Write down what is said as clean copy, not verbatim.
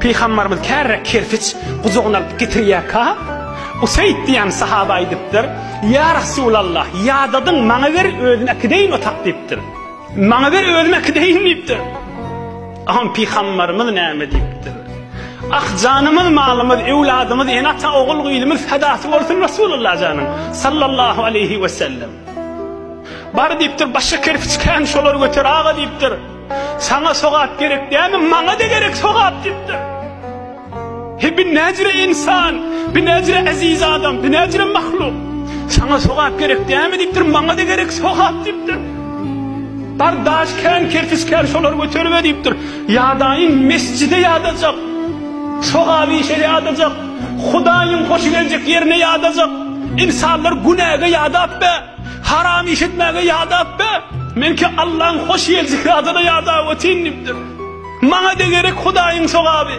Pygambarymyz kärräk kerpiç gujagyna alyp getirýärka, Useýd diýen sahaba aýdypdyr, Ýa Rasulallah, ýadadyň, maňa ber, özüm äkideýin otak diýipdir. Maňa ber, özüm äkideýin diýipdir. Aham pygambarymyz näme diýipdir? Ah, janymyz, malymyz, öwladymyz, ene-ata, ogul-gyzymyz fedasy bolsun Rasulullah janyň, sallallahu aleýhi we sellem. Bar diýipdir, başga kerpiç kän, şolary göter aga diýipdir. Saňa sogap gerek dälmi, maňa-da gerek sogap diýipdir. He bi näjüre ynsan, bi näjüre eziz adam, bi näjüre mahluk. Saňa sogap gerek dälmi diýipdir, maňa-da gerek sogap diýipdir. Bar daş kän, kerpiç kän, şolary göteribe diýipdir. Ýadaýyn mesjide ýadajak, sogap işe ýadajak, Hudaýyň hoşy geljek ýerine ýadajak. Ynsanlar günäge ýadap be, haram iş etmäge ýadap be, menki Allaň hoşy geljek zadyna ýadap otyryn diýipdir. Maňa-da gerek Hudaýyň sogaby.